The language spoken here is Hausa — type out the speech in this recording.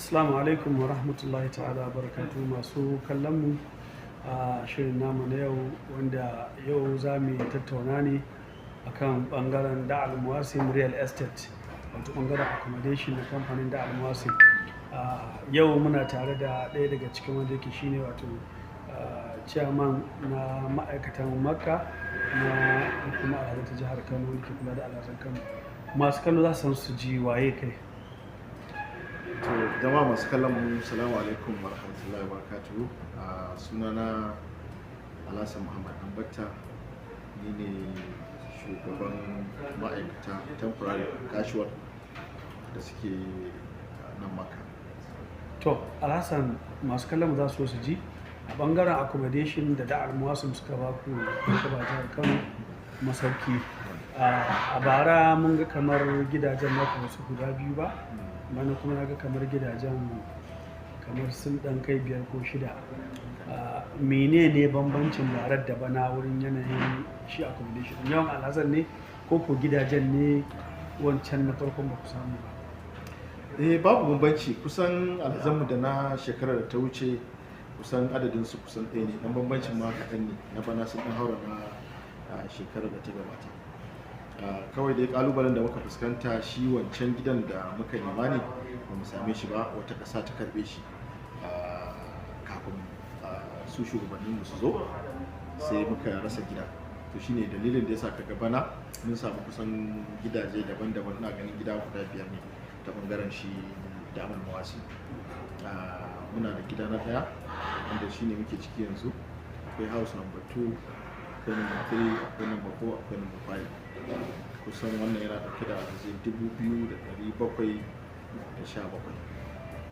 Assalamu alaikum wa rahmatullahi ta'ala barakatu. Masu kallon mu a shirin namu na yau, wanda yau za mu tattauna ne akan bangaren Dar Al Mawasim Real Estate, wato bangaren accommodation na kamfanin Dar Al Mawasim. Yau muna tare da ɗaya daga cikin wanda yake shine wato chairman na ma'aikatan Makka na hukumar alhazai ta jihar Kano, wanda ke kula da alhazan Kano. Masu kallo za su san su ji waye kai. To, jama'a masu kallon mu, salamu alaikum wa rahmatullahi wa barakatuhu. Sunana Alhassan Muhammad Ambatta, ni ne shugaban ma'aikata temporary casual da suke nan Makka. To, Alhassan, masu kallon mu za su so su ji a bangaren accommodation da Dar Al Mawasim suka ba ku, suka ba jihar Kano masauki. A bara mun ga kamar gidajen naku wasu guda biyu ba, bana kuma na ga kamar gidajen kamar sun dan kai biyar ko shida. Menene bambancin barar da bana wurin yanayin shi accommodation? Yawan alhazan ne ko ko gidajen ne wancan na farkon ba ku samu ba? Eh, babu bambanci. Kusan alhazanmu da na shekarar da ta wuce, kusan adadin su kusan ɗaya ne. Dan bambancin ma kaɗan ne, na bana sun ɗan haura na shekarar da ta gabata. Kawai dai kalubalen da muka fuskanta, shi wancan gidan da muka nema ne ba mu same shi ba, wata ƙasa ta karɓe shi kafin su shugabanninmu su zo, sai muka rasa gida. To, shine dalilin da ya sa kaga bana mun samu kusan gidaje daban-daban. Ina ganin gida guda biyar ne ta bangaren shi Dar Al Mawasim. Muna da gida na ɗaya wanda shine muke ciki yanzu, akwai house number 2, akwai number 3, akwai number 4, akwai number 5. Kusan wannan yana ɗauke da alhazai 2,717.